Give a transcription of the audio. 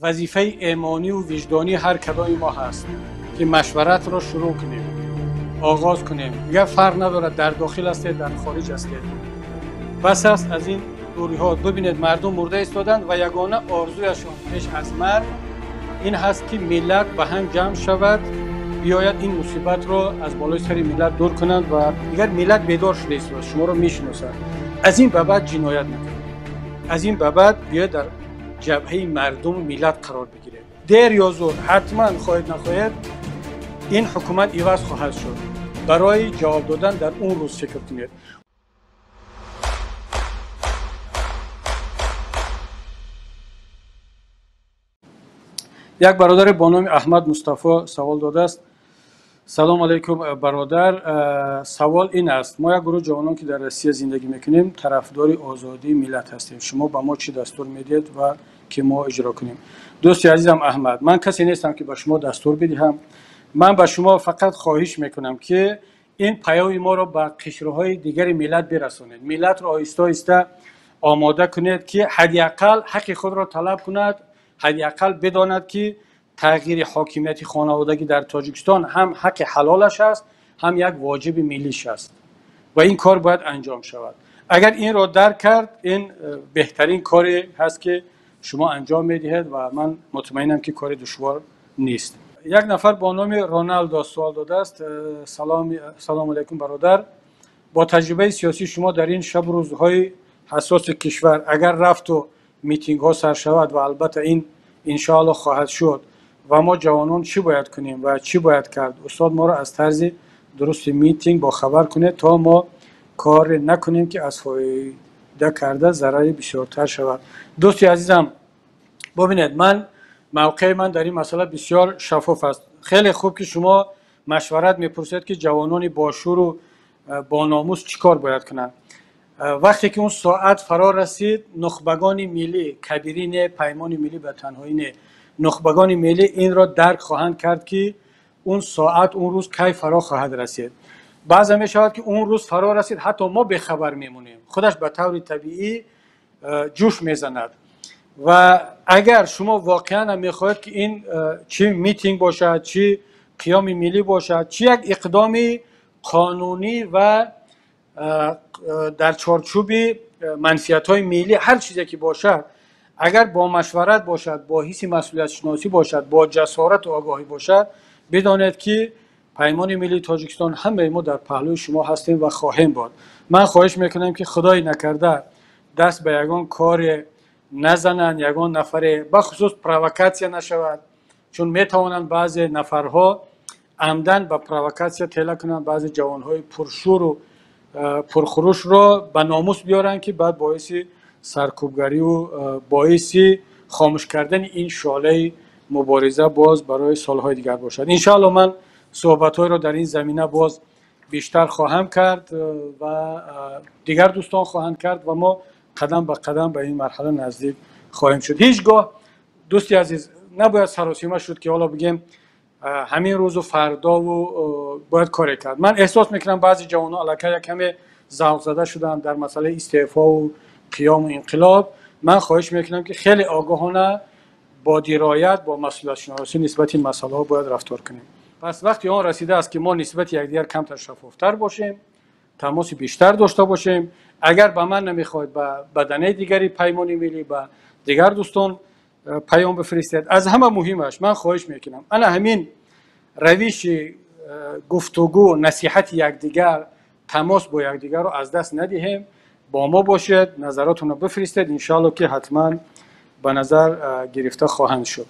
Вазифаи имонӣ ва виҷдонии ҳар кадоми мо ҳаст ки машваратро шурӯъ кунем, оғоз кунем. Дигар фарқ надорад, дар дохил ҳастед, дар хориҷ ҳастед. Бас аст аз ин дурӣҳо. Бибинед, мардум мурда истоданд ва ягона орзуяшон пеш аз марг ин ҳаст ки миллат ба ҳам ҷамъ шавад, биёяд ин мусибатро аз болои сари миллат дур кунанд ва дигар миллат бедор шуда истодааст, шуморо мешиносад. Аз ин ба баъд ҷиноят накунед. Аз ин ба баъд биёед дар ҷабҳаи мардуму миллат қарор бигиред. Дер ё зуд, ҳатман хоҳед нахоҳед, ин ҳукумат иваз хоҳад шуд. Барои ҷавоб додан дар он рӯз фикр кунед. Як бародаре бо номи Аҳмад Мустафо савол додааст. Салом алайкум, бародар. Савол ин аст: мо як гурӯҳ ҷавонон, ки дар Россия зиндагӣ мекунем, тарафдори озодии миллат ҳастем. Шумо ба мо чӣ дастур медиҳед ва ки мо иҷро кунем? Дӯсти азизам Аҳмад, ман касе нестам ки ба шумо дастур бидиҳам. Ман ба шумо фақат хоҳиш мекунам ки ин паёми моро ба қишрҳои дигари миллат бирасонед. Миллатро оҳиста оҳиста омода кунед ки ҳадди ақал ҳаққи худро талаб кунад, ҳадди ақал бидонад ки тағйири ҳокимияти хонаводагӣ дар Тоҷикистон ҳам ҳаққи ҳалолаш аст, ҳам як воҷиби миллиш аст ва ин кор бояд анҷом шавад. Агар инро дарк кард, ин беҳтарин коре ҳаст ки шумо анҷом медиҳед ва ман мутмаинам ки кори душвор нест. Як нафар бо номи Роналдо суол додааст. Салом алайкум, бародар. Бо таҷрибаи сиёсии шумо дар ин шабу рӯзҳои ҳассоси кишвар, агар рафту митингҳо сар шавад ва албатта ин иншоаллоҳ хоҳад шуд, ва мо ҷавонон чӣ бояд кунем ва чӣ бояд кард? Устод, моро аз тарзи дурусти митинг бохабар кунед, то мо коре накунем ки аз фоида карда зарари бисёртар шавад. Дӯсти азизам, бибинед, мавқеи ман дар ин масъала бисёр шаффоф аст. Хеле хуб ки шумо машварат мепурсед ки ҷавонони бошӯру бономус чӣ кор бояд кунанд. Вақте ки он соат фаро расид, нухбагони миллӣ, кабирӣ не, паймони миллӣ ба танҳоӣ не, нухбагони миллӣ инро дарк хоҳанд кард ки он соат, он рӯз кай фаро хоҳад расид. Баъзан мешавад ки он рӯз фаро расид, ҳатто мо бехабар мемонем, худаш ба таври табиӣ ҷӯш мезанад. Ва агар шумо воқеан ҳам мехоҳед ки ин чӣ митинг бошад, чӣ қиёми миллӣ бошад, чӣ як иқдоми қонунӣ ва дар чорчӯби манфиатҳои миллӣ, ҳар чизе ки бошад, агар бо машварат бошад, бо ҳисси масъулиятшиносӣ бошад, бо ҷасорату огоҳӣ бошад, бидонед ки Паймони миллии Тоҷикистон ҳамаи мо дар паҳлӯи шумо ҳастем ва хоҳем буд. Ман хоҳиш мекунам ки худои накарда даст ба ягон коре назананд, ягон нафаре, бахусус провокатсия нашавад, чун метавонанд баъзе нафарҳо амдан ба провокатсия тела кунанд, баъзе ҷавонҳои пуршӯру пурхурӯшро ба номус биёранд, ки баъд боиси саркӯбгариву боиси хомӯш кардани ин шолаи мубориза боз барои солҳои дигар бошад. Иншаалло ман суҳбатҳоеро дар ин замина боз бештар хоҳам кард ва дигар дӯстон хоҳанд кард ва мо қадам ба қадам ба ин марҳала наздик хоҳем шуд. Ҳеҷ гоҳ, дӯсти азиз, набояд саросима шуд ки ҳоло бигем ҳамин рӯзу фардову бояд коре кард. Ман эҳсос мекунам баъзе ҷавонон аллакай як каме завқзада шуданд дар масъалаи истеъфову қиёму инқилоб. Ман хоҳиш мекунам ки хеле огоҳона, бо дироят, бо масъулиятшиносӣ нисбати ин масъалаҳо бояд рафтор кунем. Пас вақти он расидааст ки мо нисбати якдигар камтар шаффофтар бошем, тамоси бештар дошта бошем. Агар ба ман намехоҳед, ба баданаи дигари Паймони миллӣ, ба дигар дӯстон паём бифиристед. Аз ҳама муҳимаш ман хоҳиш мекунам, ана ҳамин равиши гуфтугӯ, насиҳати якдигар, тамос бо якдигарро аз даст надиҳем. Бо мо бошед, назаротонро бифиристед, иншоалло ки ҳатман ба назар гирифта хоҳанд шуд.